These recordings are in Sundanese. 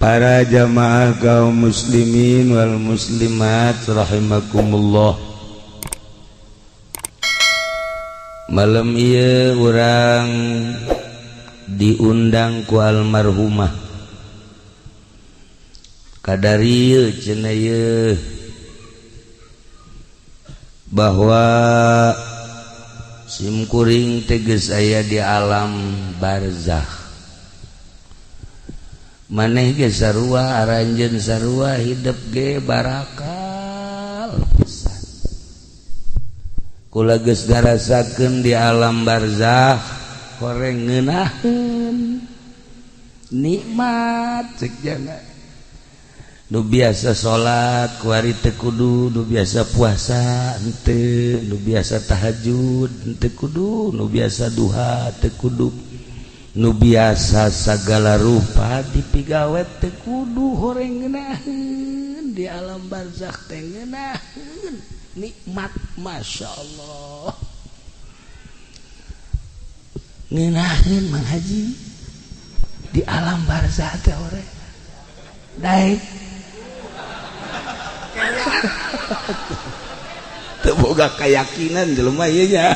Para jamaah kaum muslimin wal muslimat rahimakumullah. Malam ieu urang diundang ku almarhumah kadari cenah ieu bahwa simkuring teges aya di alam barzakh. Maneh ge sarua, aranjeun sarua, hidup ge barakal pisan. Kula geus ngarasakeun di alam barzakh horeng ngeunaheun nikmat cek jana. Nu biasa salat kuari teu kudu, nu biasa puasa henteu, nu biasa tahajud henteu kudu, nu biasa duha teu kudu, nu biasa sagala rupa dipigawe teu kudu, horeng ngeunaheun di alam barzakh teh ngeunaheun nikmat, masya Allah ngeunaheun. Mang Haji, di alam barzakh teh horeng daek teu boga keyakinan jelema ieu nya.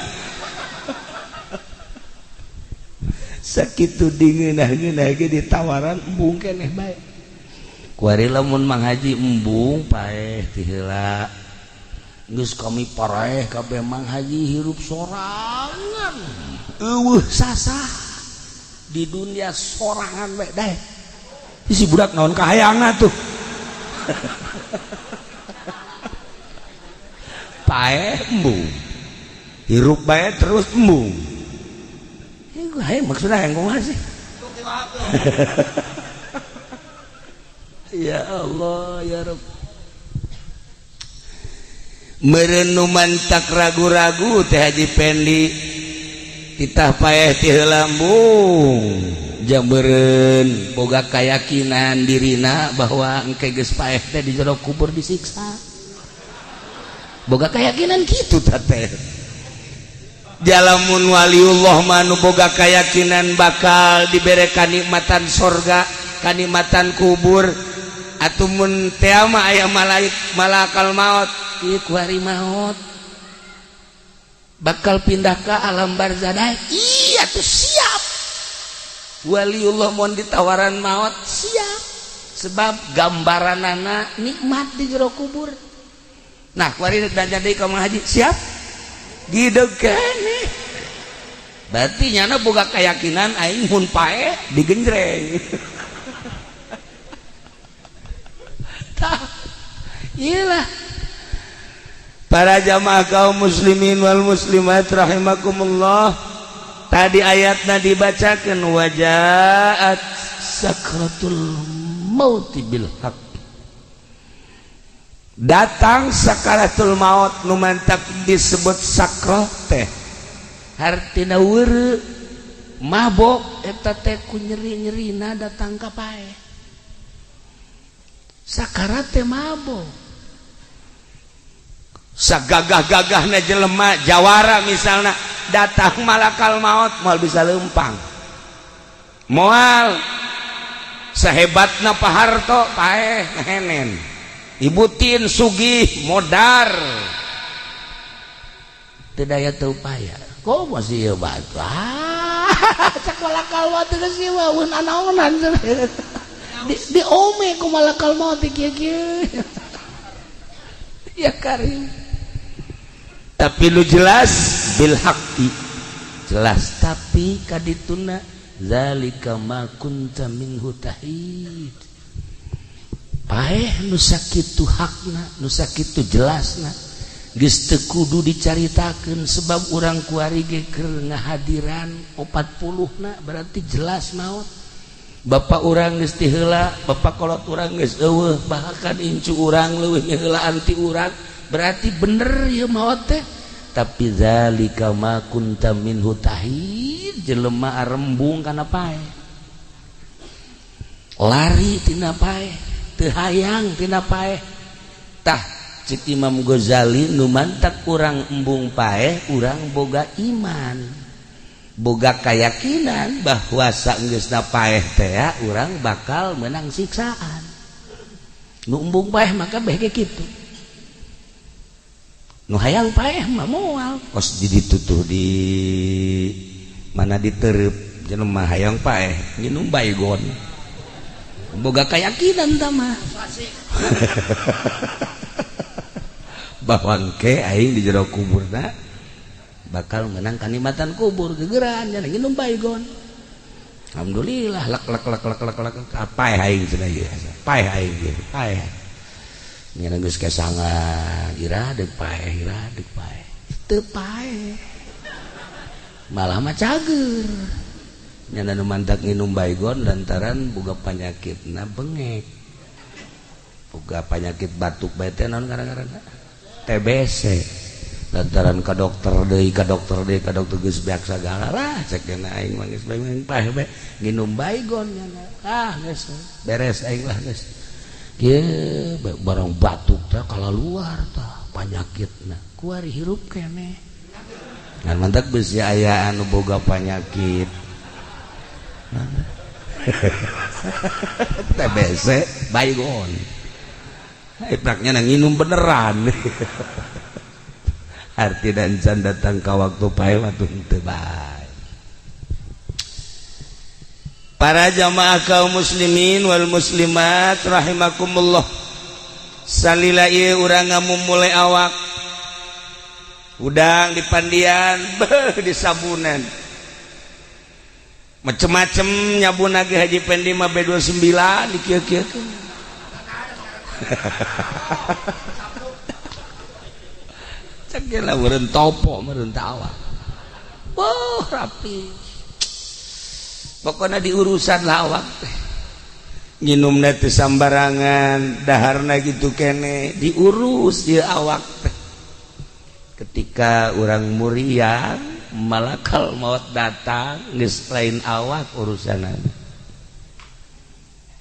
Sakitu dingeunah-ngeunah ge ditawaran embung keneh bae. Kuari lamun Mang Haji embung paeh ti heula geus kami paraeh kabeh. Mang Haji hirup sorangan, eueuh sasah di dunia sorangan bae daek. Si budak naon kahayangna tuh. Paeh embung, hirup bae terus embung. Hai, maksudnya yang kumaha sih? Ya Allah ya Rabb. Merenuman tak ragu-ragu teh Haji Pendi titah paeh ti heula embung jang beureun boga keyakinan dirina bahwa engke geus paeh teh di jero kubur disiksa. Boga keyakinan kitu teh. Jalamun waliullah manu boga keyakinan bakal dibere kanikmatan sorga, kanikmatan kubur, atumun teama aya malaik malakal maut ieu kuari maut bakal pindah ke alam barzah. Iya tuh siap waliullah mun ditawaran maut siap, sebab gambaranana nikmat di jero kubur. Nah kuari dan jadi ka Mang Haji siap gideg keneh, berarti nyana boga keyakinan aing mun pae digenjreng. Tah iyalah para jamaah kaum muslimin wal muslimat rahimakumullah. Tadi ayatna dibacakeun wajaat sakratul mauti bil haq, datang sakaratul maut. Nu mantak disebut sakroh teh hartina weureu mabok eta teh ku nyeri-nyerina datang ka paeh. Sakarat teh mabok, sagagah-gagahna jelema jawara misalna datang malakal maut moal bisa lempang, moal. Sahebatna Pak Harto paeh ngehenen, Ibu Tin sugih modar teu daya teu upaya. Kok masih ieu batu cak malakal maut geus ieu mah anaonan di ome ku malakal maut kieu-kieu. Ya karim, tapi lu jelas bil haqqi jelas, tapi kadituna zalika ma kunta minhu tahid. Paeh nu sakitu hakna, nu sakitu jelasna geus teu kudu dicaritakeun, sebab urang kuari ge keur ngahadiran 40 na berarti jelas maut. Bapak urang geus ti heula, bapak kolot urang geus eueuh, bahkan incu urang leuwih ngaheulaan ti urang, berarti bener ieu maot teh. Tapi zalika ma kunta minhu tahid, jelema arembung kana paeh, lari tina paeh, teu hayang tina paeh. Tah cek Imam Ghazali, nu mantak urang embung paeh urang boga iman. Boga keyakinan bahwa saenggeusna paeh teh urang bakal menang siksaan. Nu embung paeh maka beh ge kitu. Nu hayang paeh mah moal kos di ditu tuh di mana ditereup jelema hayang paeh nginum baygon. Boga keyakinan tah mah. Bahwa engke aing di jero kuburna bakal menang kanikmatan kubur gegeran nya nginum baygon. Alhamdulillah lek lek lek lek lek lek paeh aing cenah ieu. Paeh aing ieu, paeh. Nya geus kesangan ira deuk paeh, ira deuk paeh. Teu paeh. Malah mah cager. Nya nu mantak nginum baygon lantaran boga panyakitna bengek. Boga panyakit batuk bae teh naon ngaran-ngaranna? TBC. Lantaran ka dokter deui, ka dokter deui, ka dokter geus beak sagala lah cek dena aing mah geus bae paeh bae nginum baygon nya. Ah geus beres aing lah geus. Kieu barang batuk teh kalaluar tah panyakitna. Kuari hirup keneh. Ngan mantak beusi aya anu boga panyakit. TBC baygon. Ipraknya nang nginum beneran. Arti dan can datang ka waktu pae waktu henteu bae. Para jamaah kaum muslimin wal muslimat rahimakumullah. Salila ieu urang ngamumule awak. Udang di pandian, beuh di sabunan. Macem-macem nyabun lagi Haji Pendi mah B29 di kieu-kieu. Cek lah meureun topo meureun awak. Wah, rapi. Pokona diurusan lah awak teh. Nginumna teu sambarangan, daharna gitu kene, diurus ieu awak teh. Ketika urang muriang, malakal maut datang, geus lain awak urusanana.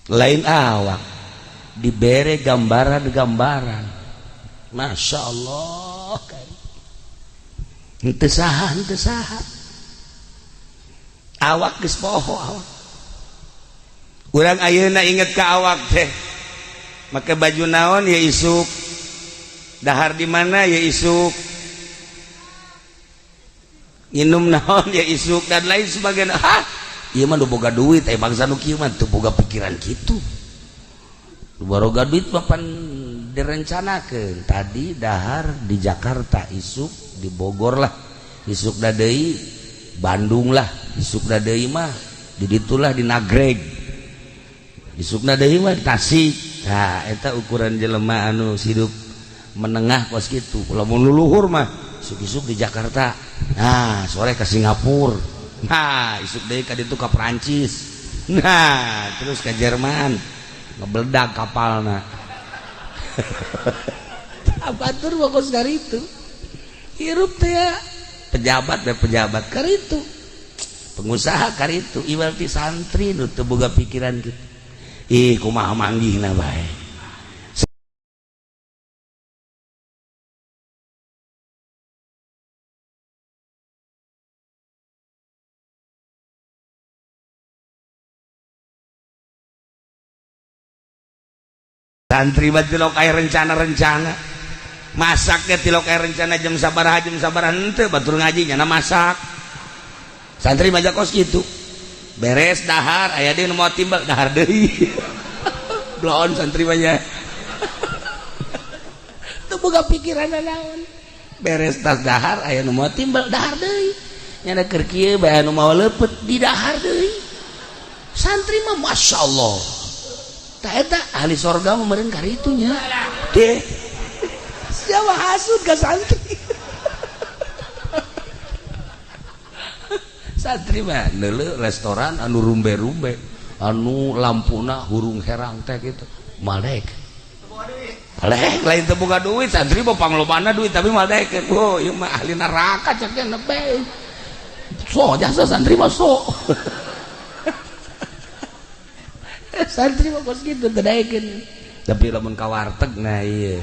Lain awak dibere gambaran-gambaran. Masya Allah. Henteu saha, henteu saha. Awak geus poho awak. Urang ayeuna inget ka awak teh. Make baju naon ya isuk. Dahar di mana ya isuk. Nginum naon ya isuk dan lain sebagainya. Hah, ieu mah nu boga duit eh bangsa nu kieu mah teu boga pikiran kitu. Nu boga duit mah pan direncanakeun. Tadi dahar di Jakarta, isuk di Bogor lah, isuk deui Bandung lah, isuk deui mah di ditulah di Nagreg, isuk deui mah di Tasik. Nah, eta ukuran jelema anu hidup menengah kos kitu. Lamun luluhur mah isuk-isuk di Jakarta, nah sore ke Singapura, nah isuk deui ka ditu ka Perancis, nah terus ke Jerman, ngebeledag kapalna. Abatur mah kos karitu. Hirup teh ya pejabat be pejabat karitu, pengusaha karitu, iwal ti santri nu teu boga pikiran kitu. Ih kumaha manggihna bae. Santri mah tilok aya rencana-rencana. Masaknya tilok aya rencana jam sabaraha henteu batur ngaji nyana masak. Santri mah kos kitu. Beres dahar aya deui nu moal timbal dahar deui. Bloon santri mah nya. Teu boga pikiran naon. Beres tas dahar aya nu moal timbal dahar deui. Nyana keur kieu bae anu mawa leupeut di dahar deui. Santri mah masyaallah. Tah eta ahli sorga mah meureun karitu nya. Deh. Siapa hasud ka santri? Santri mah neuleuh restoran anu rumbe-rumbe, anu lampuna hurung herang teh kitu. Malek. Malek lain teu boga duit, santri mah panglobana duit tapi malek. Oh, ieu mah ahli neraka cek teh nebe. So jasa santri mah so. Santri mah kos kitu teu daekeun. Tapi lamun ka warteg nah ieu.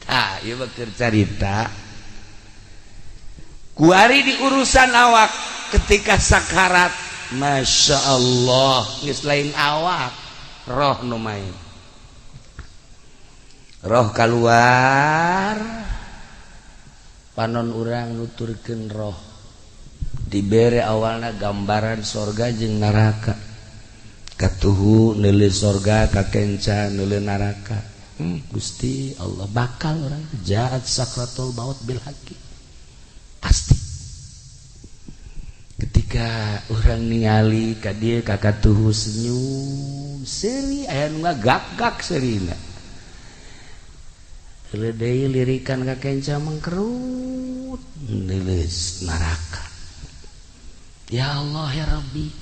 Tah, ieu mah keur carita. Kuari di urusan awak ketika sakarat, Masya Allah, geus lain awak, roh nu main. Roh keluar, panon urang nuturkeun roh. Dibere awalna gambaran sorga jeung neraka. Katuhu neuleuh sorga, kakenca neuleuh neraka. Gusti Allah, bakal orang jaat sakratul maut bil haqqi. Pasti. Ketika orang ningali ka dieu, ka katuhu senyum, seuri, aya nu ngagak-gak seurina. Heuleuh deui lirikan ka kenca mengkerut, neuleuh neraka. Ya Allah, ya Rabbi,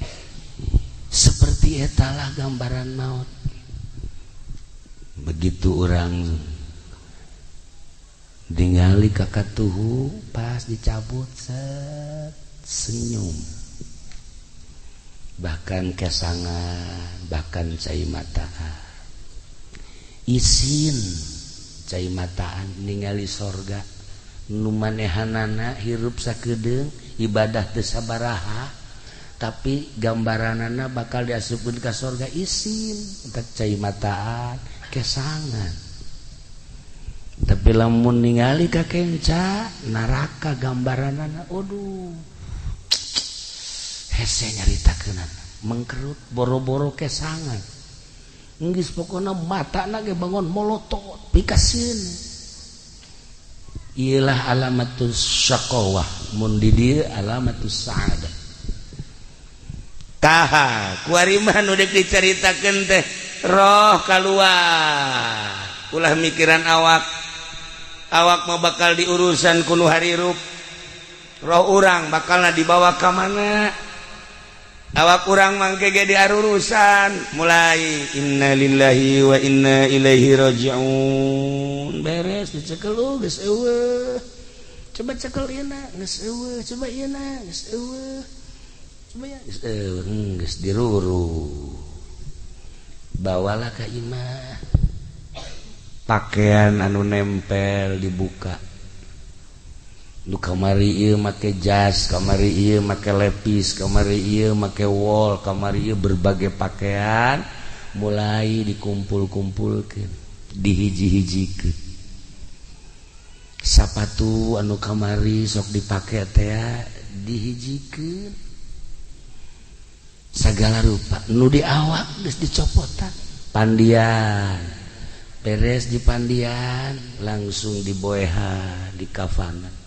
seperti etalah gambaran maut. Begitu orang ningali ka katuhu pas dicabut, set, senyum, bahkan kesangan, bahkan cai mataan, isin cai mataan ningali sorga nu manehanana hirup sakedeung, ibadah teu sabaraha, tapi gambaranana bakal diasupkeun ka sorga, isin tak cai mataan, kesangan. Tapi lamun ningali ka kenca neraka gambaranana, aduh, hese nyaritakeunana, mengkerut, boro-boro kesangan, geus pokona matana ge bangun molotot pikaseun. Iyalah alamatus syaqawah, mun di dieu alamatus sa'adah. Taha kuari mah nu deuk dicaritakeun teh roh kaluar, ulah mikiran awak. Awak mah bakal diurusan ku nu harirup. Roh urang bakalna dibawa ka mana? Awak urang mangke ge diarurusan. Mulai innalillahi wa inna ilaihi rajiun, beres dicekel, oh, geus eueuh, coba cekel ieu, geus eueuh, coba ieu, geus eueuh, coba ya, geus eueuh, geus diruru, bawalah ka imah. Pakaian anu nempel dibuka. Nu kamari ieu make jas, kamari ieu make lepis, kamari ieu make wol, kamari ieu berbagai pakaian mulai dikumpul-kumpulkeun, dihiji-hijikeun. Sapatu anu kamari sok dipake teh dihijikeun. Segala rupa nu di awak geus dicopotan. Pandian beres, di pandian langsung diboehan di kafanan.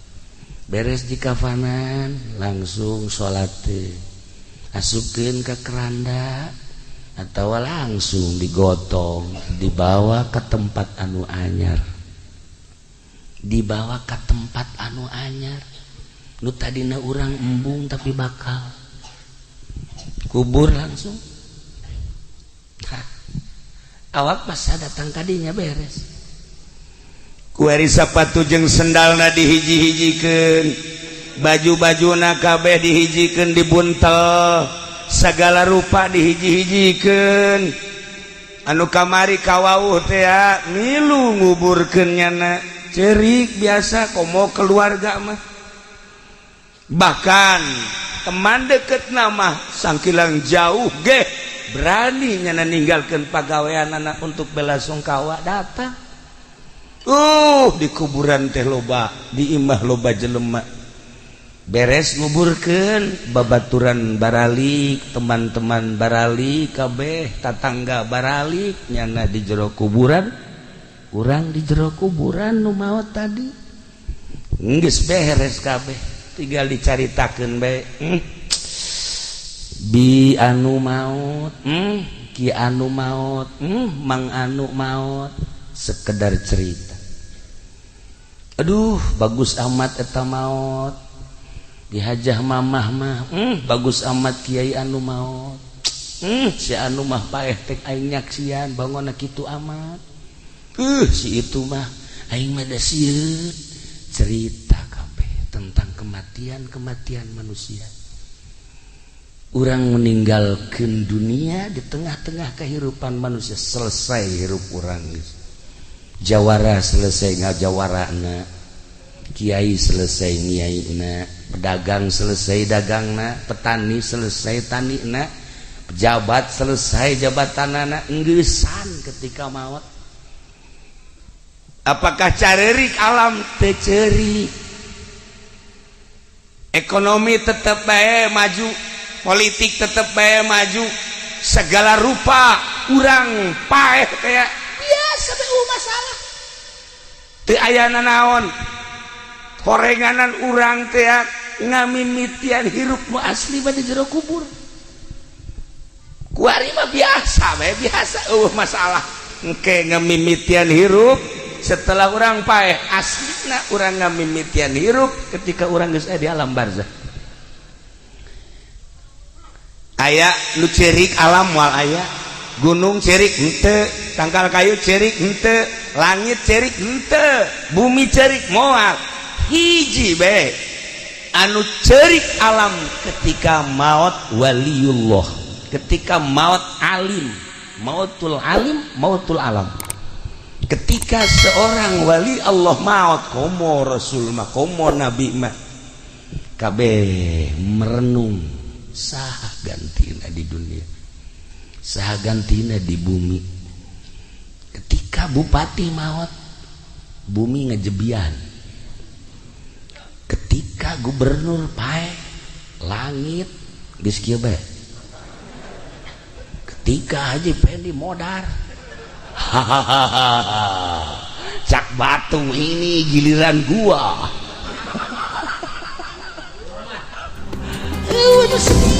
Beres di kafanan langsung salat, asupkeun ke keranda atau langsung digotong, dibawa ke tempat anu anyar, dibawa ke tempat anu anyar, nu tadina urang embung tapi bakal kubur langsung. Hah. Awak masa datang kadinya beres. Kuari sapatu jeung sendalna dihiji-hijikeun, baju-bajuna kabeh dihijikeun, dibuntel, segala rupa dihiji-hijikeun. Anu kamari kawauh teh milu nguburkeun nyana, cerik biasa komo keluarga mah, bahkan teman deket nama sangkilang jauh ge berani nyana ninggalkeun pagawean anak untuk bela sungkawa datang. Di kuburan teh loba, di imah loba jelema. Beres nguburkeun, babaturan baralik, teman-teman baralik kabeh, tatangga baralik, nyana di jero kuburan, urang di jero kuburan nu maot tadi. Geus beres kabeh, tinggal dicaritakeun bae. Bi anu maot, ki anu maot, mang anu maot, sekedar cerita. Aduh, bagus amat eta maot, dihajah mamah mah. Bagus amat kiai anu maot. Si anu mah paeh tek aing nyaksian bangun kitu amat. Si itu mah aing mah da sieun. Cerita kabeh tentang kematian-kematian manusia. Urang meninggalkan dunia di tengah-tengah kehidupan manusia, selesai hirup urang. Jawara selesai ngajawarana. Kiai selesai ngiaina, pedagang selesai dagangna, petani selesai tanina, pejabat selesai jabatanana, enggesan ketika maut. Apakah carerik alam? Teu ceurik. Ekonomi tetap bae maju, politik tetap bae maju, segala rupa urang paeh kayak biasa bae, masalah teu aya naon. Horenganan urang teh ngamimitian hirup nu asli mah di jero kubur. Kuari mah biasa bae, biasa, euweuh masalah. Engke ngamimitian hirup setelah urang paeh, aslina urang ngamimitian hirup ketika urang geus aya di alam barzah. Aya nu cerik alam? Moal aya. Gunung cerik henteu, tangkal kayu cerik henteu, langit cerik henteu, bumi cerik moal. Hiji be anu cerik alam ketika maut waliullah, ketika maut alim, mautul alim, mautul alam. Ketika seorang wali Allah maut, komo rasul mah, komo nabi mah, kabeh merenung, saha gantina di dunia, saha gantina di bumi. Ketika bupati maut, bumi ngejebian. Ketika gubernur paeh, langit geus kieu bae. Ketika Haji Pendi modar, hahaha, cak batu, ini giliran gua. Waduh, sedih.